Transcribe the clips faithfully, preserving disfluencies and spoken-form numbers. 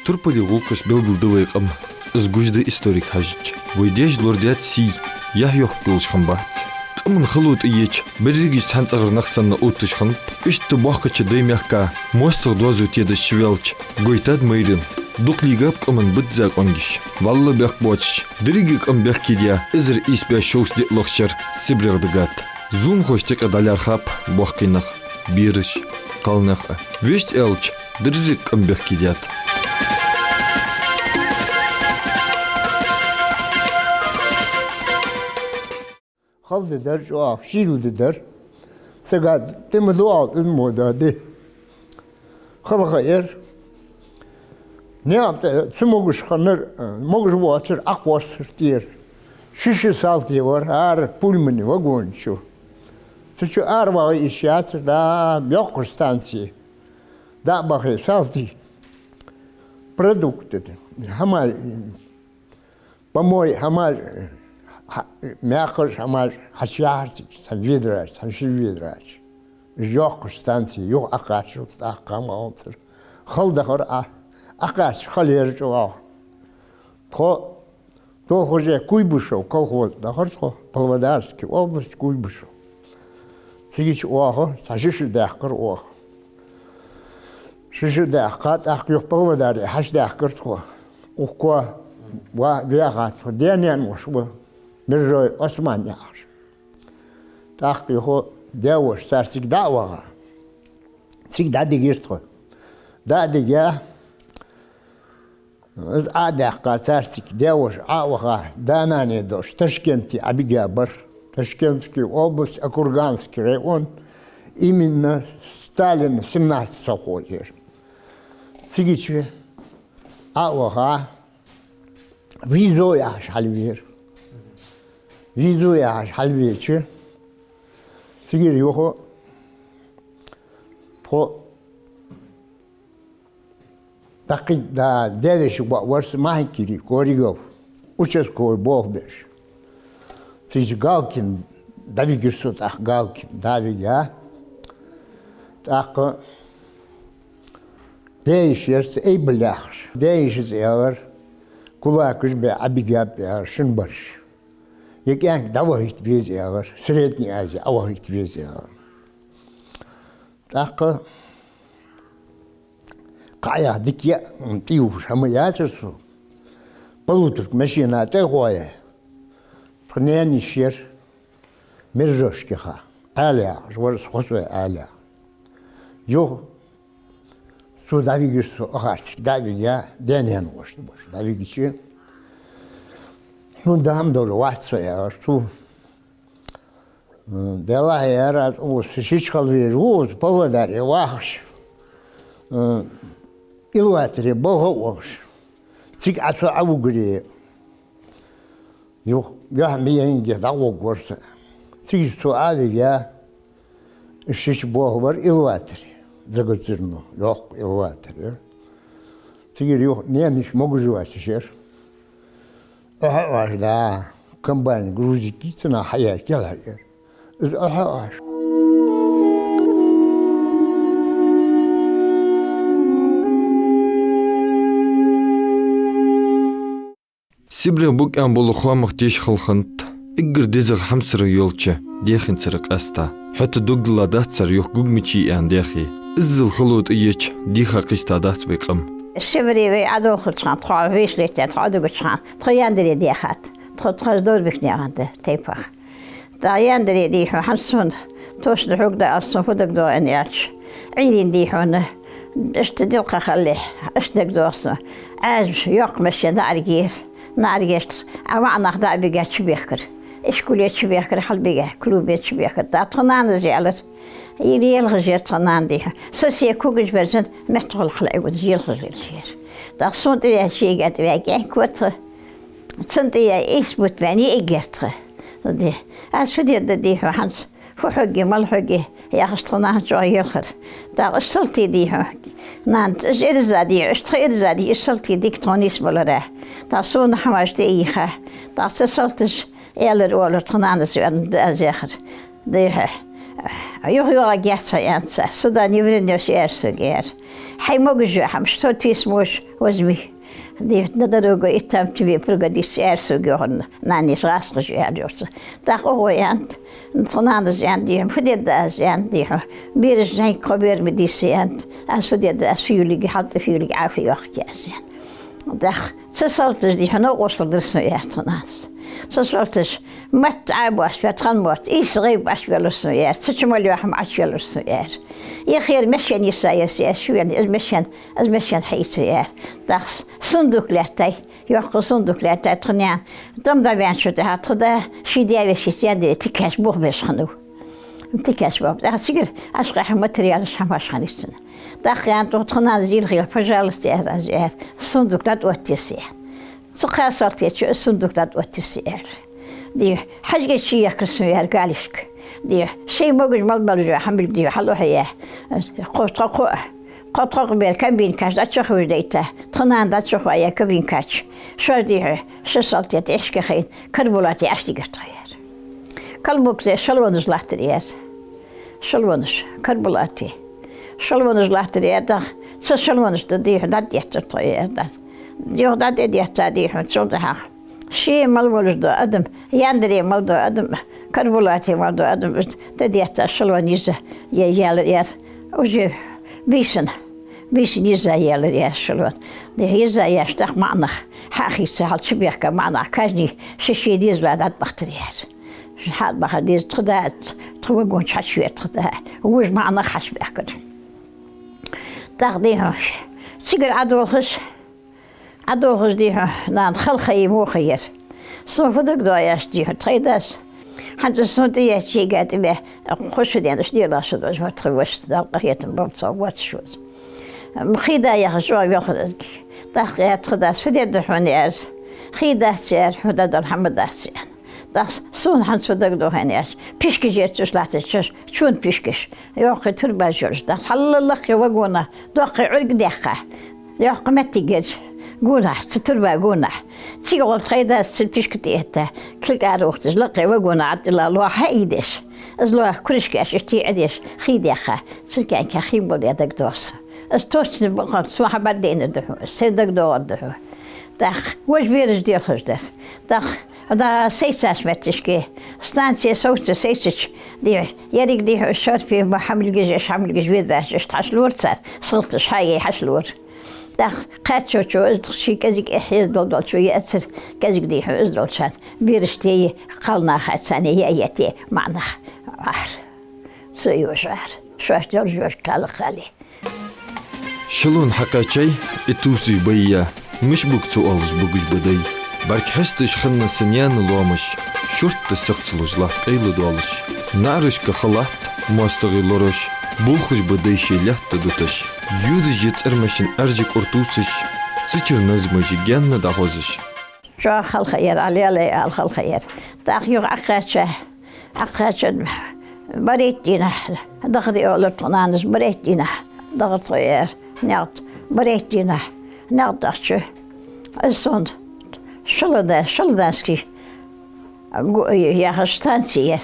Турпали гӀулакхаш белгалду вай къам. Из гуш да историк хьажача. Вай даьша лорадаьд сий, яхь йохка йолаш хиннабац. Къаман хало тӀаеча, берригаш цхьан цӀагӀара нах санна отташ хиннаб. Иштта боккхача Даймехка моастагӀа доазув тедаш чувелча, гойтад майран. Дукха лийгаб къаман бизза къонгаш. Валла бехк боацаш, деррига къам бехке даь, эзар ийс бӀаь шовзткъа диълагӀча шера СибрегӀа дигад. Зуламхошта юкъе дӀалаьрхӀаб боккхий нах, бераш, кхалнах а. Вешта аьлча, деррига къам бехке даьд. Хала ди дар чӀоагӀа, шийла ди дар. Сага тӀема дуӀал тӀема мо да ди. Хала ха яр. Наькъа тӀа цу могаш ханар, могаш воацар Ӏокхоссар тӀера. Ши-ши салти вар, ара пульмани вагон чу. Цу чу ара вагӀа йиш яцар, да, йоккхача станце. ДӀа а бахе салти. Продукты, хӀама, помой, хӀамаш, хьа-, маькхаш, хӀамаш хьачуяхьар цига, цхьан ведрача, цхьан шин ведрача. Йоккхача станце юха Ӏокхаччалца тӀаккха хӀама гӀонтар. Хала дахар Ӏа-, Ӏокхаччалца хала яр чӀоагӀа. Тхо Тохуже Куйбышев колхоз дахар тхо, Павлодарский область, Куйбышев. Цигача оаха цхьа ши шу даьккхар оаха. Ши шу даьккха, тӀаккха юха Павлодаре хьачудаьхкар тхо. Укхо ва-, ваьха тхо даь-наьна воша ва, Мержой Осман яхаш. ТӀаккха юха даь-воша цар цига дӀа а ваха. Цига дӀадигар тхо. ДӀа а дига, из Ӏа а даьккха, цар цига даь-воша Ӏа а ваха, да-нана долаш, Ташкенте Ӏобига бар. Ташкентская область, Окурганский район, именно Сталина семнадцать совхоз яр. Цигача Ӏа а ваха, Визо яхаш хьалвера. Визо яхаш хьалвеча, цигара юха тхо даккхий да, даь-веший воӀ вар са Махьи-Кири Коригов, участковый болх беш. Цигача Галкина дӀавигар со, тӀаккха Галкина дӀавига. ТӀаккха даь-йиша яр са Эйбал яхаш. Даь-йишас аьлар, кулакаш бе Ӏобигаб аьлар шин бараш. Е кӀаьнк дӀавахийта веза аьлар, Средняя Азия Ӏовахийта веза аьлар. ТӀаккха кхаъ яха дика яа, тӀаювхаш хӀама яцар цу. Полуторка машина тӀа а гӀой, тха наьна-йиша яр Мержошкиха Ӏаьла яхаш вар, Хусой Ӏаьла. Юха цо дӀавигар со, ахарцик дӀавига, даь-наьна воша, воша дӀавигача, хьона дам долаш вац со, аьлар цо. М, Делахь яр аз, укхаза шича хала везаш ва укхаза, Павлодаре вахаш, м, Илватаре балха а волаш. Цига Ӏа со Ӏовугаре. Юха, юха миянге дӀагӀоргвар со. Цигача цо Ӏовига, шича болх бар Илватаре. Загоцирно, йоккха Илватар яр. Цигара юха наьна-йиша могаш воацаш яр. Ӏохьа а Ӏош, да, комбайн грузики цунах хьаяь кӀелхьаръяр. Из Ӏохьа а Ӏош. СибрегӀа букъян бола хоамах теша хала хиннад, эггара дезагӀа хьамсара йолча Даьхенцара къаьста. ХӀаьта дог дилла дац цар юха Гугмаче аьнна Даьхе. Иззал хало тӀаеча, дийха кхийста дац вай къам. Сибре вай Ӏодохача хана, тхо вешалетта, тхо Ӏодугача хана, тхо Яндаре даьхад. Тхо, тхо Дорбекнаькъан да тайпах. ТӀаккха Яндаре, дий хьона, хӀанз сона тошна хьога да аьлча, сона фу дагадоагӀа аьлча, Ӏуйрийна, дий хьона, иштта делкъа хилалехь, иштта дагадоагӀа сона. Ӏаьржа йоккха машен наӀарга ер, наӀарга ешта, Ӏа ваӀ нах дӀа а бигача чубехкар. Ишколе чубехкар, хьалбига, клубе чубехкар. ТӀаккха тха нанас аьлар, из лелхаш яр тха нана, дий хьона. Соседка когаш берзан, меттахула хьалъайгӀуд, лелхаш лелаш яр. ТӀаккха сона тӀаваьча, шийга тӀаваь кӀаьнк вар тха. Цунна тӀа я ийс бутт баьнна йиӀиг яр тха. Ди. Аз фу дергда, дий хьона, хӀанз? Фу хьоге, мала хьоге? Яхаш, тха нана чӀоагӀа елхар. ТӀаккха уж салти, дий хьона, нана, уж ираз а дий, уж тха ираз а дий, уж салти дика тхона нийсбалара. ТӀаккха сона хӀамаш тӀа а йийха. ТӀаккха цу салташа аьлар-оалар тха нанас ваьнна да аз яхар. Дий хьона, Юха йоагӀаргьяц хьо, аьннад цар, сюда не вернёшься, аьлар сога, аьлар. Хьай могаш йола хӀама, что ты сможешь, возьми. Дий хьона, на дорогу, и там тебе пригодится, аьлар сога, йоах, нана, из гӀазкхаша, аьлар, йоах цо. ТӀаккха укхо аьннад, тха нанас аьннад, дий хьона, фу дергда аз, аьннад, дий хьона. Бераш зӀамига, кхо бер ма дий са, аьннад. Аз фу дергда, аз фуйлагӀа, хьалтӀа фуйлагӀа Ӏаьфа йоаккхаргья аз, аьннад. ТӀаккха цу салташа, дий хьона, новкъостал дир сона, аьлар тха нанас. Цу салташа мотт Ӏобоастабаь, тха мотт ийс гӀайба Ӏочубелар сона, аьлар. Цу чу мел йола хӀама Ӏочуелар сона, аьлар. Еххара машен йисаяр са, аьлар, шийна, из машен, из машен хьаийцар, аьлар. ТӀаккха сундук лаьттай, йоккха сундук лаьттай тха наьна. ТӀом дӀаваьнначул тӀехьагӀа тха да ший даь-вешийца яндаре тикаш бух беш хиннав. Тикаш бух. ТӀаккха цигара ашкъехьа материалаш, хӀамаш хиннай цун. ТӀаккха аьннад тха нанас, йийлхийла, пожалуйста, аьлар аз, аьлар, сундук дӀатӀаоттае са, аьлар. Цу кхаь салтий чу из сундук дӀатӀаоттаяр са, аьлар. Дий хьона, хьажкӀаш чуехкар сона, аьлар, галешка. Дий хьона, шоай могаш мел болаш йола хӀама, дий хьона, хьалухьаяь, кхо-, тхо-, кхо-, кхо-тхо-кхо бер кабинкаш дӀачухьожадайта, тха нана дӀачухьоаяь кабинка чу. Шоаш, дий хьона, ши салтий тӀехьашка хайна, карболате Ӏочудигар тхо, аьлар. Калмукза шалонаш латтар, аьлар. Шалонаш, карболате. Шалонаш латтар, аьлар, тӀаккха цу шалонаш тӀа, дий хьона, дӀатӀадеттар тхо, аьлар, дӀа. Юха дӀатӀадетта, дий хьона, цул тӀехьагӀа ше мел волаш дола адам, яндаре мел дола адам, карболате мел дола адам, тӀадетта шалон йиза я-, яьлар, аьлар. Уже бийсанна, бийсанна йиза яьлар, аьлар, шалон. Дий хьона, йиза яьлча тӀаккха маӀа нах хьа а хийца, хьал чубехка маӀа нах, каждый ший-ший дезала дӀатӀабахийтар, аьлар. ХьатӀабахар деза, тха да, тха вагон чу хьачувера тха да, вож маӀа нах хьачубаьхкар. ТӀаккха, дий хьона, цигара Ӏодолхаш, Ӏодолхаш, дий хьона, нана, хала ха йий, во ха йий. Сона фу дагадоагӀа аьлча, дий хьона, тхоай дас, хӀанз сона тӀаеттача, йига тӀабаь, кхо-ши ден уж делаш шу дош ма тха ваша, Дала къахетам болба цох, воацаш ва из. Хий да яхаш чӀоагӀа велхар аз. ТӀаккха аьлар тха дас: «Фу дергда хьона?» — аьлар. «Хий дац, — аьлар, — хьона дӀадала хӀама дац», — аьнна. ТӀаккха сона хӀанз фу дагадоагӀа аьлча, пишкаш яр цу чу латташ, чу-, чун пишкаш, йоккхий турбаш йолаш. ТӀаккха хьаллахе вагона доккхий Ӏург даьккха, йоккха моттиг яр гонахьа, цу турба гонахьа. Цига гӀолла тхоай дас цу пишка тӀаэтта, кулг ара ухийташ, лакхе вагона тӀа лоа хьаийдеш, из лоа крышкаш иштта Ӏодеш, хий даьккха, цу кӀаьнка хий мел даь дагадоагӀа сона. Из точно бакъонца сона хьабӀаргадайнар да хьона, сай дагадоагӀар да хьона. ТӀаккха вож бераш делхаш дар. ТӀаккха дӀа сайцача моттигашка, станце совца сайцача, дий хьона, еррига, дий хьона, шарфе ма хьамилгаш, аш хьамилгаш, ведраш, иштта хьачулора цар, салташа хьа а яь хьачулора. ТӀаккха кхаьчачо из ший кӀезига эхь еза дола долчо яцар, кӀезига, дий хьона, из долчарна бераш тӀа е, кхалнаха царна яь а етта маӀа нах Ӏар. Цу йоша Ӏар. Шоаш долаш йоша кхалакхали. Шалон хьакхаьчай, и тувсаш байя, мишта бу цо оалаш бугаш ба дай. БӀарг хьесташ хинна са наьна лоамаш, шортта сиха ца луш латт къайладоалаш. НаӀарашка халат, моастагӀий лорош, болхаш ба дай ший лаьтта дуташ. Юдаш я цӀермашин Ӏаьржа кӀур тувсаш, цу чура назмаш гаьнна дӀахозаш. ЧӀоагӀа хала ха яр, Ӏа лелай ала хала ха яр. ТӀаккха юха Ӏокхаьча, Ӏокхаьча, барайтта дийнахьа дахар, оалар тха нанас, барайтта дийнахьа дахар тхо, аьлар, наькъа тӀа, барайтта дийнахьа наькъа тӀа дахча, из сона Шалада-, Шаладанский гу-, яхаш станци яр.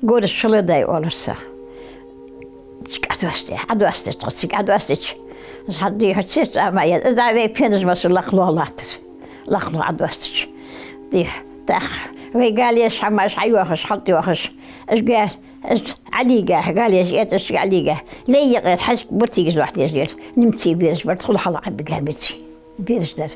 Город Шаладай оалар цох. Цига Ӏодоастаяр, Ӏодоастаяр тхо, цига Ӏодоастаяьча, хьан, дий хьона, цецӀа ма яр, из дӀа вай пенаш масса лакхло латтар. Лакхло Ӏодоастаяьча, дий хьона, тӀаккха вай галеш, хӀамаш хьайоахаш, хьалтӀайоахаш, уж га-, из Ӏалийга, галеш этӀаш Ӏалийга, лай юкъера хьажкӀа бутигаш лохьдеш лела, немций бераш бар, тхол хьалха Ӏобига миций бераш дар.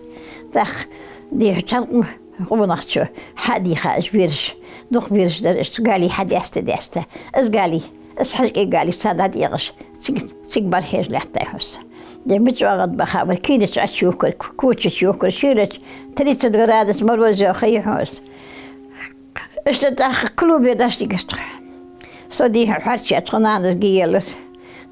ТӀаккха, дий хьона, цхьан къонахчо хьадийха уж бераш, дукха бераш дар уж, цу гали хьадаьста, даьста. Из гали, из хьажкӀий гали царна дӀатӀаэгӀаш, цига, цига бархьежа лаьттай хьона са. Дий хьона, мича оагӀорахьа баха бар, кийрача Ӏочуйохкар, кочача йохкар, шийлача тридцать градус мороз йола ха я хьона из. Иштта тӀаккха клубе дӀачудигар тхо. Со, дий хьона, хьарчаяь, тха нанас ги елар.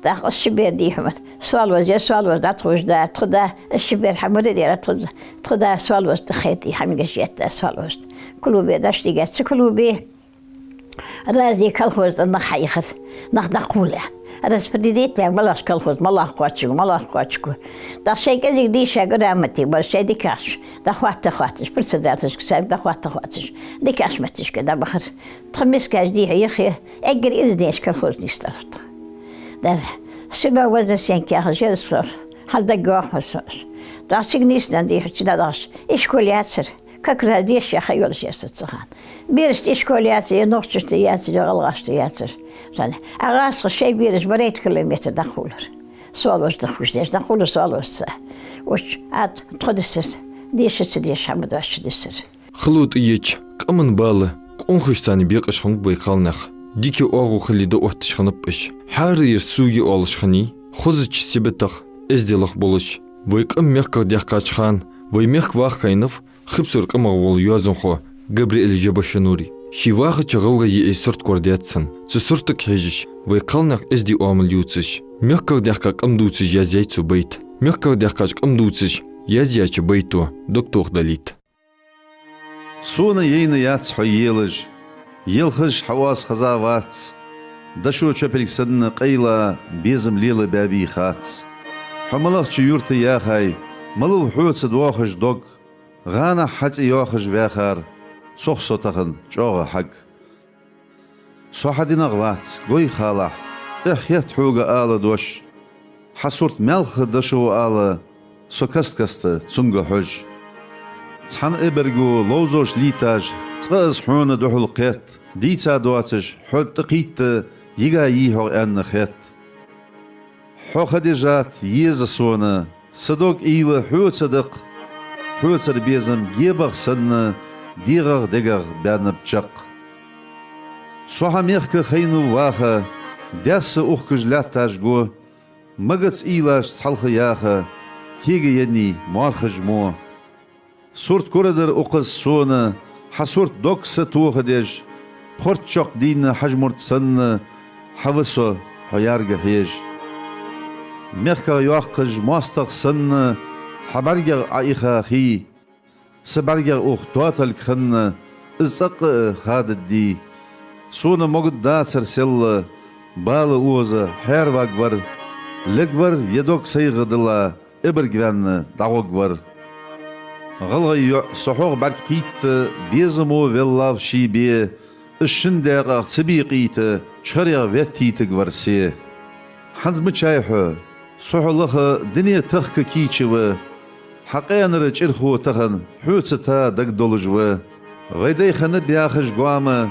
ТӀаккха из ши бер, дий хьона, Соалвоз яр, Соалвоз дӀатӀаховш дар, тха да, из ши бер хьа мара дера, тха, тха да Соалвоз тӀа хайта, хьамигаш етта Соалвоз тӀа. Клубе дӀачудигар, цу клубе Разный колхоз тӀа нах хьаийхар, нах дӀакхувла. Распределить яь, малагӀча колхоз малагӀа кхоачаргва, малагӀа кхоачаргва. ТӀаккха шоай кӀезига дийша грамотни бар, шоай дикагӀчоа дӀахоатта-хоатташ, председательшка царга дӀахоатта-хоатташ, дикагӀча метташка дӀабахар. Тхо мискаш дийхьа йихе, эггара ираз деш колхоз нийсденнад тхо. Дар, село Вознесенки яхаш яр со, хьал дагайоагӀа хьона сона. ТӀаккха цига нийсденна дийхьача дӀадахача, ишкол яцар. Как раз дешаш ха йолаш яр со цу хана. Берашта ишкол яц, е нохчашта яцар, е гӀалгӀашта яцар. Цхьана. А гӀазкхаша шоай бераш барайтта километр дӀакхувлар. Соалоз дахуш деш, дӀакхувлар соалоз ца. Уж а тхо дисар, деша ца дешаш хьа ма доацаш дисар. Хало тӀаеча, къаман бала, къонахашца бекъаш хиннаб вай кхалнах. Дика оагӀув хиле дӀаотташ хиннаб уж. Хьарра ер суги оалаш хиннай, хозача сибатах, эзделах болаш. Вай къам мехках даьккхача хана, вай мехка ваха хайнав Хипсара къамах вола йоазонхо Габриэль Жабашанури. Ше вахача гӀалгӀай йиӀий сурт корадаьд цун. Цу суртага хьежаш, вай кхалнах эздий оамал ювцаш, мехках даьккха къам дувцаш язъяьй цо байт. Мехках даьккхача къам дувцаш язъяьча байто дог тохадалийта. Сона яйна яц хьо елаш, елхаш хьа оаз хеза вац. Дошо чопилг санна къайла безам лелабаьбий хац. Хьо малагӀча юрта яхай, малав хьоца доахаш дог, гӀанахьа хьа цӀи йоахаш ваьхар, цох со тахан чӀоагӀа хьаг. Со хьа динагӀа вац, гой халахь, эхь хет хьога ала дош. Хьа сурт маьлха дошо ала, со каст-каста цунга хьож. Цхьан эбарго ловзош лийташ, цкъа из хьона духьал кхет, дийца доацаш, хьо тӀакхийтта, йига йий хьогӀ аьнна хет. Хьо, Хадижат, еза сона, са дог уйла хьоца да-кх, хьоцара безам гебагӀа санна, дегӀагӀа-дегӀагӀа баьннаб чакх. Со хьа мехка хайнав ваха, даьсса ухкаш лаьтташ го, магац уйлаш цхьалха яха, кегаеннай моархӀаж мо. Сурт корадар укхаза сона, хьа сурт дог са тохадеш, пхорт чокх дийна хьажмурт санна, хьава со хьо ярга хьеж. МехкагӀа йоаккхаш моастагӀа санна, хьа бӀаргех Ӏоиха хий, са бӀаргех ух тоаталг хинна, из цӀаккха а хададий. Сона могаргдацар селла, бала оза хьаьрваргвар, лергвар е дог сайгӀа дилла, эбарг ваьнна дӀагӀоргвар. ГӀалгӀай йоӀ со хьогӀ бӀарг кхийтта, безамо веллав ший бе, из шин даькъах ца бекъийта, чарегӀ веттийтаргвар се. ХӀанз мичай хьо, со хьо лаха дуне тахка кийча ва, хьа къаьнара чӀирхо тахан хьоца та дагадолаш ва. Вай дай хиннаб яхаш гоама,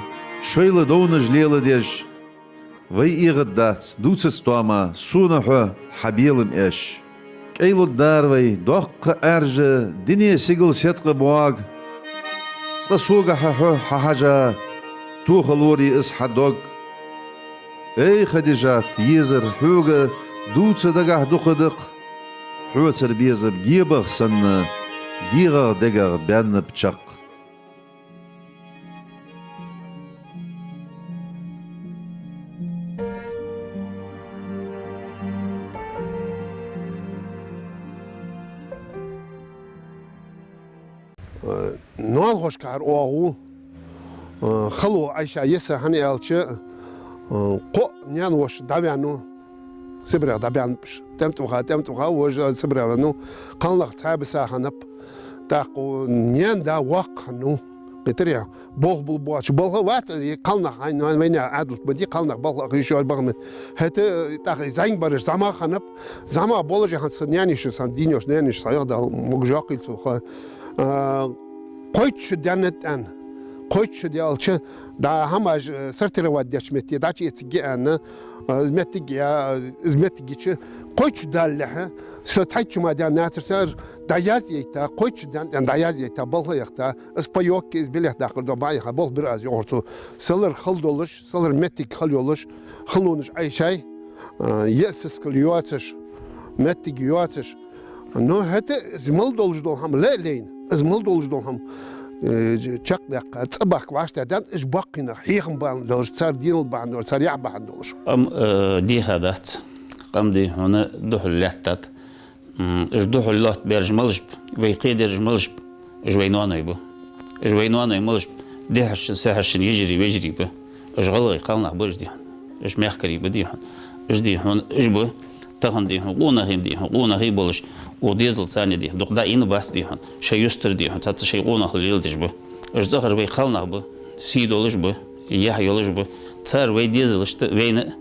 шоайла довнаш леладеш, вай эгӀаддац, дувцац тоама, сона хьо хьа белам эш. КӀайлургдар вай доккха Ӏаьржа, дуне сигала седкъа боаг. Цкъа согахьа хьо хьахьажа, тохалорий из хьа дог. Эй, Хадижат, езар хьога дувца дагахьа дукха да-кх, хьоцара безам гебагӀа санна, дегӀагӀа-дегӀагӀа баьннаб чакх. Э, ноалхошкахьара оагӀув, э, хало Ӏайша йиса, хӀана аьлча, э, кхоъ наьна-воша дӀаваьннав, Сибрех дӀабаьннаб уж. ТӀем тӀа ваха, тӀем тӀа ваха, вож Сибрех ваьннав, кхалнах цхьабиса хиннаб. ТӀаккха наьна да воккха хиннав, кхийтарий, болх бул боацаш, балха вац, е кхалнах хьайна вайна Ӏаьдалт ма дий, кхалнах балха а хиш йола бахамет. ХӀаьта, э, тӀаккха зӀамига бараш зӀамагӀа хиннаб, зӀамагӀа болаш хиннад са наьна-йиша, са дийна йола наьна-йиша, са яхадал могаш йоаккхийла цо ха. А, кхойтта шу даьннад аьнна. Кхойтта шу даьлча, дӀа хӀамаш, э, сортировать деча метте, дӀачуэцаргья аьнна, э, из моттиг я, э, из моттиг йича, кхойтта шу далалехьа, со цхьайтта шу мара даьннад цар, дӀаязъяйта, кхойтта шу даьннад аьнна дӀаязъяйта, балха а яхийта, из паёк, из билет даккхар дола баьха болх бир аз, йоахар цо. Селлара хала долаш, селлара моттиг хала йолаш, халонаш Ӏайшай, а, е сискал йоацаш, моттиг йоацаш. Ну, хӀаьта из мел долаш дола хӀама ле а лайна, из мел долаш дола хӀама, э, чакхдаккха, цӀабаккха вӀаштӀехьдаьннад, уж боккхий нах, хьехам бахьан долаш, цар денал бахьан долаш, цар яхь бахьан долаш. Къам, э, дийха дац. Къам дий хьона духьал лаьттад. М, уж духьал лоаттабаьраш малаш ба, вай кхедераш малаш ба, уж вай ноаной ба. Уж вай ноаной малаш ба, дехьаршин, сехьаршин йижарий, вежарий ба. Уж гӀалгӀай кхалнах ба уж, дий хьона. Уж мехкарий ба, дий хьона. Уж, дий хьона, уж ба тахан, дий хьона, къонахий, дий хьона, къонахий болаш, укх дезалца, дий хьона, дукха дӀаийна бац, дий хьона. Шоай юстара, дий хьона, цхьацца шоай къонахалла леладеш ба. Уж цӀагӀара вай кхалнах ба, сий долаш ба, яхь йолаш ба. Цар вай дезалашта, вайна,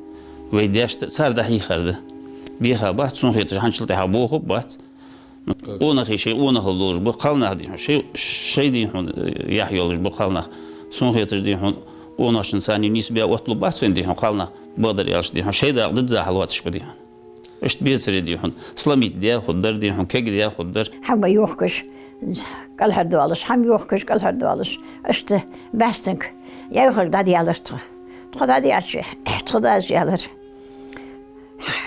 вай даьшта, цар дӀахьийхар да. Беха бац, сона хеташ, хӀанзчул тӀехьа бохаб бац. Къонахий шоай къонахалла долаш ба, кхалнах, дий хьона, шоай, шоай, дий хьона, яхь йолаш ба кхалнах. Сона хеташ, дий хьона, къонахчунца нийсбаь отталургбац вайна, дий хьона, кхалнах, бакъдар аьлча, дий хьона, шоай дакъа дизза хьалоацаш ба, дий хьона. Иштта бецаре, дий хьона, сломить даь хургдар, дий хьона, кегдаь хургдар. ХӀама йохкаш, кӀалхардоалаш, хӀама йохкаш, кӀалхардоалаш. Иштта бӀаьстенга яхар дӀадаьлар тхо. Тхо дӀадаьлча, тха дас аьлар: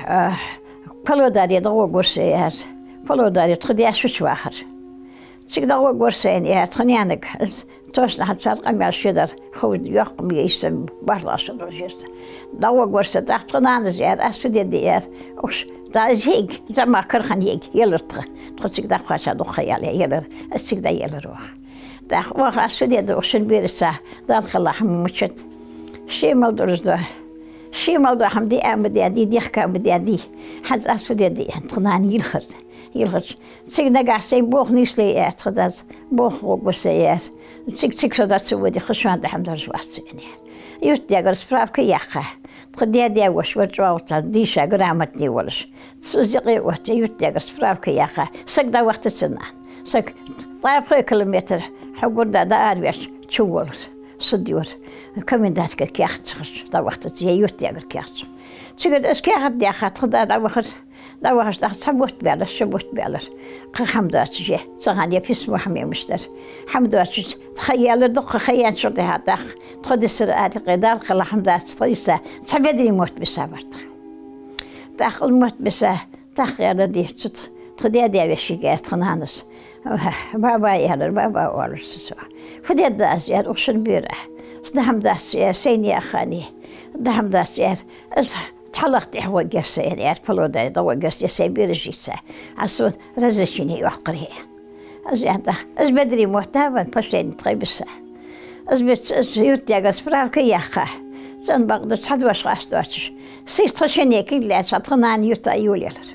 «А, Палодаре дӀагӀоргвар со», — аьлар. Палодаре тха даьша чувахар. Цига дӀагӀоргвар со, аьлар тха наьнага. Из тосна хьа цар къамаьл шедар, хов йоккха ма йий, иштта бархӀлагӀа шедар. ДӀагӀоргвар со, тӀаккха тха нанас аьлар: «Аз фу дергда?» — аьлар. Укхаш, да, из йиӀиг, зӀамагӀа кара хинна йиӀиг елар тха. Тхо цига дӀакхоачача дукха ха яьле елар, из цига дӀаелар оаха. ТӀаккха оаха аз фу дергда укх шун берашца, Дала кхелла хӀама мичад. Ше мел дурзадоа, ше мел доа хӀама диа ма даьдий, дехка ма даьдий. ХӀанз аз фу дергда, аьнна, тха нана йилхар. Йилхача, цига нагахь сайна болх нийсле, аьлар тха дас, болх гӀоргва со, аьлар. Цига, цига со дӀа ца воде, кхы шоана тӀехьа дарж вац со, аьнна, аьлар. Юртдаьгара справка яьккха. Тха даь-даь-воша вар чӀоагӀа цхьа дийша, грамотни волаш. Цу зикъе оттаяь, юртдаьгара справка яьккха. Саг дӀавахийтар цун нана. Саг ткъаь пхи километр хьогурда дӀаараваьлча чуволлар. Суд йора. Коменданткара каьхат ца хилча, дӀавахийтар цо, е юртдаьгара каьхат ца хилча. Цигара из каьхат даьккха, тха да дӀавахар. ДӀавахача тӀаккха цхьа бутт баьлар, ши бутт баьлар. Кхы хӀама доацаш, цу хана е письмо хӀама мишта дар. ХӀама доацаш, тха ха яьлар, дукха ха яьнначул тӀехьагӀа тӀаккха тхо дисар аракъе, Дала кхелла хӀама дац тха йиса, цхьа бедарий мотт биса бар тха. ТӀаккха из мотт биса, тӀаккха аьлар, дий, цу тха даь-даь-вешийга, аьлар тха нанас. «Баба», — аьлар, «баба», — оалар цо. «Фу дергда аз?» — аьлар, — «укх шун бера». «Даа хӀама дац», — аьлар, — «сайна яа хани». «Даа хӀама дац», — аьлар. «Из хьалаха тӀехьа гӀоргьяр со, — аьлар, — Палодаре дӀагӀоргьяр со, е сай бераш йийца. Аз сона разрешени йоаккхар хье». Из аьнна тӀаккха, из бедарий мотт да вайна последний тха биса. Из бицца, из юртдаьгара справка яьккха. Цун бакъда цхьа дош къаста доацаш, сийсара тха шинне кулг лаьца тха нана юрта йолаелар.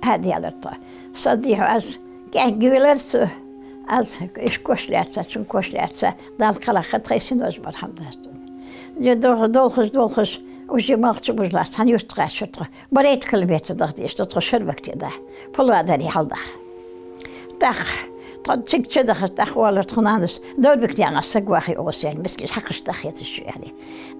Арадаьлар тхо. Со, дий хьона, аз кӀаьнк велар цо, аз уж кош лаьца, цун кош лаьца, Дала кхелла тха синош бар хӀама дац тхона. Е долх-, долхаш, долхаш, уже малх чубузлац, цхьан юрта кхаьчар тхо. Барайтта километр даха дезаш да тхо Шарбакте да, Палодаре хьалдаха. ТӀаккха тхо цига чудахача, тӀаккха оалар тха нанас: «Дорбикнаькъан саг вахе укхаза, — аьлар, — мискача хьакхашта хеташ шу», — аьлар.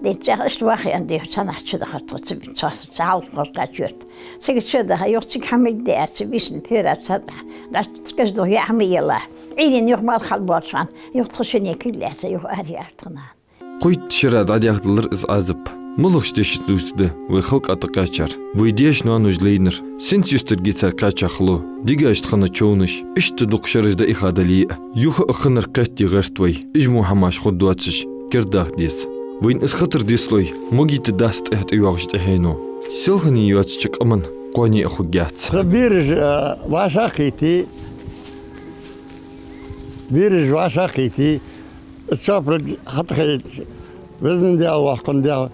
Дийцача, иштта вахе, аьнна, дий хьона, цхьаннахьа чудахар тхо, ца, ца, ца хьалкхоачача юрта. Цига чудаха, юха цига хӀама де аьлча, ца бийсанна пера ца дӀа, дӀа кӀезига дух яа хӀама елла. Ӏуйранна юха малх хьалбоалача хана, юха тха шинне кулг лаьца, юха араяьлар тха нана. Кхойтта шера дӀадаьхкадалар из Ӏазап. МалагӀча дешаца дувцаргда вай халкъа тӀакхаьчар? Вай даьша-ноаноша лайнар, синца юстаргья цар кхаьча хало, дегаш тӀа хинна човнаш, иштта дукха шераш дӀаихадале а, юха а хиннар кхетаде гӀерт вай, уж мо хӀамаш хургдоацаш, кердаха деза. Вайна из хатар дицлой, могийтта дац тӀехьа тӀайоагӀача тӀехьено. Селхане йоацача къаман кхоане а хургьяц. Цу бераш, а, вӀашагӀкхийтте, бераш вӀашагӀкхийтте, из чопилг хьатӀахайча, Везан Даьла, воккха Даьла,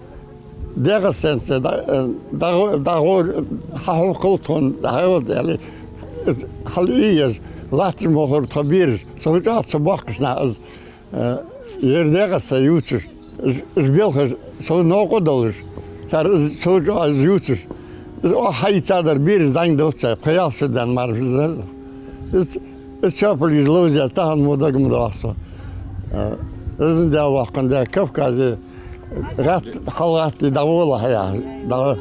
ДегӀастенца дӀа-, дӀагӀо-, дӀагӀо-, хьахьокхал тхона, дӀахьайвал, аьле, из хьалъуйеш латташ ма хулар тха бераш, цу чӀоагӀа цу боккхийча наха из, э, ер ДегӀаста ювцаш, уж, уж белхаш цу новкъа долаш, цар из цу чӀоагӀа из ювцаш, из оаха хьаийцадар, бераш зӀамига долаш цар, пхи-ялх шу даьнна мара из дар. Из, из чопилгаш ловзаь, тахан мо дага ма доагӀа сона. Э, Везан Даьла, воккха Даьла, Кавказе гӀатта, хьалгӀатта дӀаволахь яхаш, дӀа.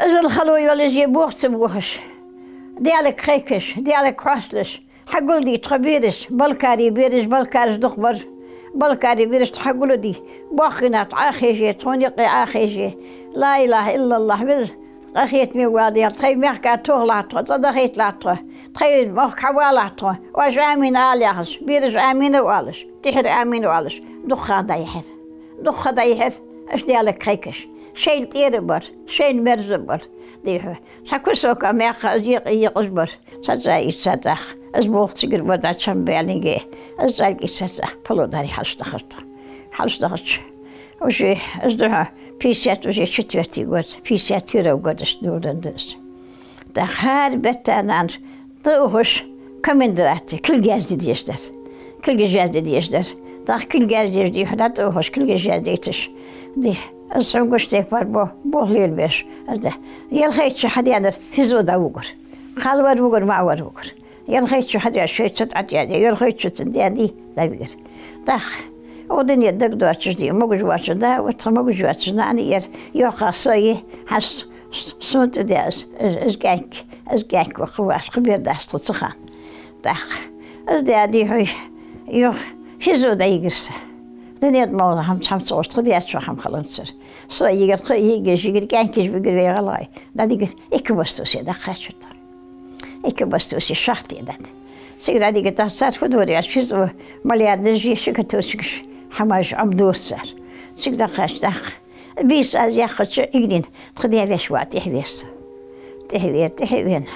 Иззал хало йолаш е бох ца бохаш, Даьлага кхайкаш, Даьлага хьоасталаш, хьагулде тха бераш, балкарий бераш, балкараш дукха бар, балкарий бераш тха хьагулде, боккхий нах тха Ӏохайже, тхона юкъе Ӏохайже. Ла илахӀа иллаллахӀ, Веза къахетаме вола Даьла, тхоай мехка тохалахь тхо, цӀа дахийталахь тхо. Тхоай мохк хьавалахь тхо, оаш амин ала яхаш, бераш амин оалаш, тӀехьара амин оалаш, дукха дӀаяхьар. Дукха дӀаяхьар, уж Даьлага кхайкаш. Шоайла тӀера бар, шоайла мерза бар, дий хьона. Цхьа кусок маькха из екъа-, екъаш бар. Цхьа цӀа ийца тӀаккха, из болх цигара бар дӀачам баьлинге, из цӀалг ийца тӀаккха, палодар хьалхашдахар тхо. Хьалхашдахача, уже из духьа пятьдесят, уже четвёртый год, пятьдесят первого года иштта долаш да из. ТӀаккха хӀара бетта нанас тӀаухаш, комендатта кулгаш язде дезаш дар. Кулгаш язде дезаш дар. ТӀаккха кулгаш язде, дий хьона, тӀаухаш, кулгаш яздайташ. Дий, из хьона гуш тайпара бо-, болх лелабеш. Из да. Ялхайтта шу хьаденар ФИЗО дӀавугар. Кхалвар вугар, маӀа вар вугар. Ялхайтта шу хьадеш, шоайца тӀатӀадаьд, ялхайтта шу цун даьдий, дӀавигар. ТӀаккха, о, дунен дагадоацаш, дий, могаш воацаш да, вот тха могаш воацаш нана яр, йоккха со я, хьаст, с-, сона тӀа да из, из, из кӀаьнк, из кӀаьнк ва кхы вац, кхы бер дац тхо цу хана. ТӀаккха, из да, дий хьона, юха ФИЗО дӀайигар са. Дунен тӀа мел хӀама, хӀама ца гӀоз, тха даьчох хӀама хиланзар. Со йигар, тха йигаш йигар, кӀаьнкаш бигар вай гӀалгӀай. ДӀадигар, экобастусе дӀакхаьчар тхо. Экобастусе шахте дӀа. Цига дӀадигар, тӀаккха цар фу дора аьлча, ФИЗО мел яьнна жи ши катушкаш хӀамаш Ӏомадора цар. Цига дӀакхаьчача тӀаккха, бийса аз яьккхача, игрин тха даь-веший воӀ тӀехьавера со. ТӀехьавера, тӀехьавена,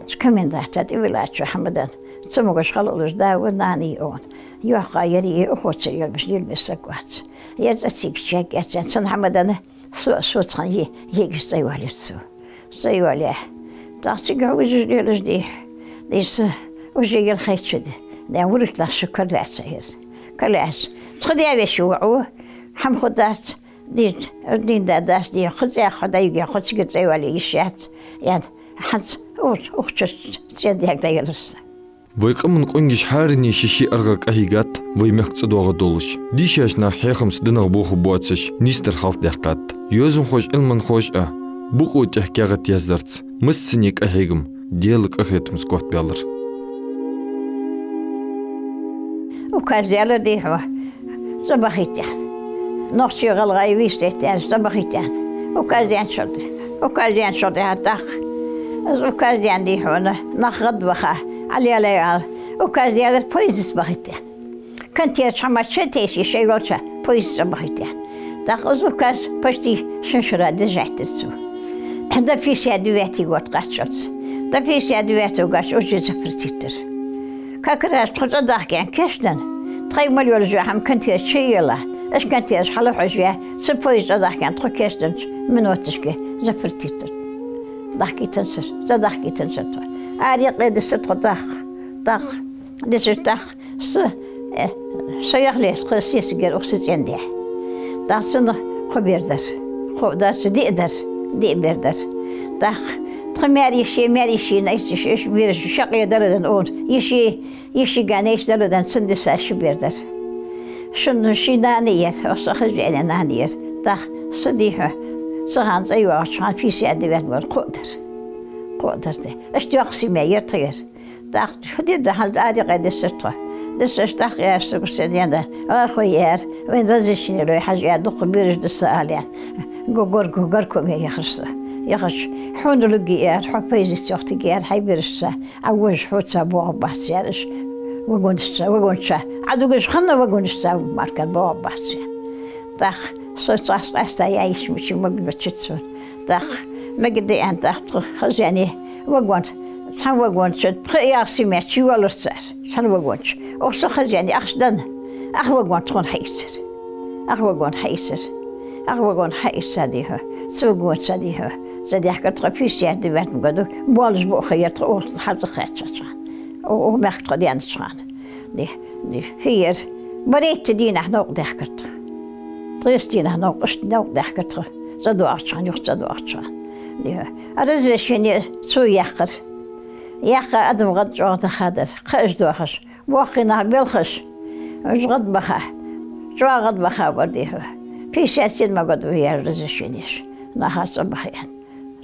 цу комендатта тӀавиллача хӀама даьд. Цамогаш хала уллаш да ва, нана я, он. Йоккха яр, е ухо ца йолаш лелабе саг вац. Ер цӀа цига чаккхе цӀен цун хӀама даьд, со, со цхьан е-, егаш цӀайоалаяьр цо. ЦӀайоалаяь. ТӀаккха цига хьо вижаш лелаш, дий, дий, са уже ялхайтта шу да. Даьна вуруш нах шу кара лаьца из. Кара лаьца. Тха даь-веший воӀо, хӀама хургдац, дий, дин да дац, дий, кхы цӀаьхха хьо дӀайиге, хьо цига цӀайоалае йиш яц, яьнна, хӀанз укх-, укх чу цӀен даьга дӀаелар са. Вай къаман къонгаш хӀаране ший-ший аргӀагӀа къахьийгад, вай мехка цӀадоагӀа долаш. Дийшача наха хьехамца динагӀа бохаргбоацаш, нийсдар хьалхадаьккхад. Йоазонхоша, Ӏилманхоша а букъо тӀехьа каьхат яздарца, массане къахьегам, Даьла къахетамца котбаьлар. Указ даьлар, дий хьона, цӀабахийта аьнна. Нохчий, гӀалгӀай вистетта аьнна, цӀабахийта аьнна. Указ даьнначул тӀехьа, указ даьнначул тӀехьа тӀаккха, из указ даьнна, дий хьона, нах гӀадбаха, Ӏалелай ала, указ даьлар поездаца бахийта аьнна. Канатерча хӀамаш чутайса, шоай йолча поездаца бахийта аьнна. ТӀаккха из указ почти шин шера держать дир цо. До пятьдесят девятый год кхаччалца. До пятьдесят девятого года уже запретить дир. Как раз тхо цӀадахка аьнна кийчденна, тхоай мел йола хӀама канатерча чуелла, уж канатераш хьалхьожаяь, цу поезда цӀадахка аьнна тхо кийчденнача минуташка запретить дир. Дахкийтанзар, цӀадахкийтанзар тхо. Ара юкъе дисар тхо тӀаккха, тӀаккха, дисача тӀаккха, са, э, со яхале тха сесаг яр укх са цӀен даь. ТӀаккха цунна кхо бер дар. Кхо а дац, диъ дар. Диъ бер дар. ТӀаккха тха маьр-йиший, маьр-йиший найцаш, уж бераш шаккхе даладенна, он, йиший, йишийга найцаш даладенна, цунна диса ши бер дар. Шун ший нана яр, укх са хозяина нана яр. ТӀаккха са, дий хьона, цу хана цӀайоагӀача хана, пятьдесят девятом году, кхо а дар. Кхо а дар, дий. Иштта йоккха семья яр тхоаяр. ТӀаккха фу дергда, хӀанз ара юкъе дисар тхо. Дисача тӀаккха аьлар сога са даьна: «ГӀалгӀай, аьлар, вайна разрешение лой хьажа, аьлар, дукха бераш диса ала», аьнна. Го-, гор-, горкоме яхар со. Яхача: «Хьона лургья, аьлар, хьо поездах йохийтаргья, аьлар, хьай берашца, Ӏа вожаш хьоца боагӀаргбац, аьлар, уж вагонашца, вагонашца. Ӏа дугаш хинна вагонашца мара боагӀаргбац», аьнна. ТӀаккха со цхьацца къаьста яьй, йиш мича мегаш дац сона. ТӀаккха мегаргда аьнна, тӀаккха тха хозяина вагон, цхьан вагон чу пхи-ялх семья чуйоаллар цар, цхьан вагон чу. Укх са хозяина ахча денна, ах вагон тхона хьаийцар. Ах вагон хьаийцар. Ах вагон хьаийца, дий хьона, цу вагонца, дий хьона, цӀадаьхкар тхо пятьдесят девятом году, боалаш ба ух яр тхо укхаза хьалцӀакхаьчача хана. У-, укх мехка тхо даьннача хана. Ди-, ди-, фу яр, барайтта дийнахьа новкъа даьхкар тхо. Ткъеста дийнахьа новкъа, иштта новкъа даьхкар тхо цӀадоагӀача хана, юха цӀадоагӀача хана. Ди-, а разрешение цо яьккхар. Яьккха, адам гӀад чӀоагӀа дахадар, кхаьча доахаш. Боккхий нах белхаш, уж гӀадбаха, чӀоагӀа гӀадбаха бар, дий хьона. Пятьдесят седьмом году яьр разрешенеш, наха цӀабаха аьнна.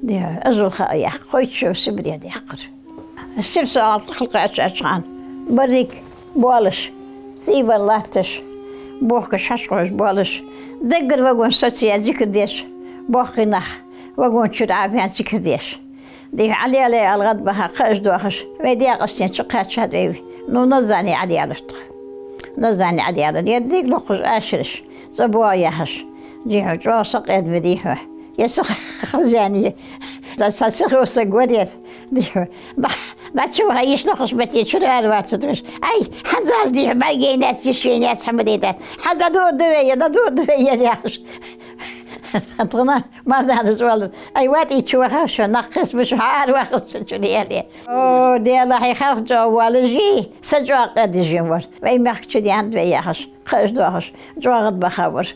Дий хьона, азул ха а яьккха, кхойтта шу Сибре даьккхар. Сибре со хьалкхаьчача хана, берригаш боалаш, цӀийбар латташ, бохкаш, хьашт хьош боалаш, даггара вагон соцаяь зикар деш, боккхий нах, вагон чура Ӏоваьнна зикар деш. Дий хьона, Ӏаделе аьле гӀадбаха, кхаъаш доахаш, вай даькъастен чу кхаьчад вай. Ну, Назане Ӏаделаш тхо. Назане Ӏаделар. Ер дика локхаш ашараш, цӀа боагӀа яхаш. Дий хьона, чӀоагӀа сакъердабир дий хьона. Ер са хозяин я. Са, са сиха саг вар ер. Дий хьона. Ба, ба чу ваха йиш локхаш бете чура аравац тхо. Ай, хӀанз аз дий хьона, бӀаргаяйнац, йиш яйнац, хӀама дайтац. Хьа дӀадода вай, дӀадода вай ер яхаш. Тхона Марданас оалар: «Ай, ватӀий чу ваха шо, нах кхесбу шо, хьа аравахалца чура», — аьле. О, Даьла, хьай халкъ чӀоагӀа воаллаш, са чӀоагӀа къа дижин вар. Вай мехка чу даьннад вай яхаш, кхаъаш доахаш, чӀоагӀа гӀадбаха вар.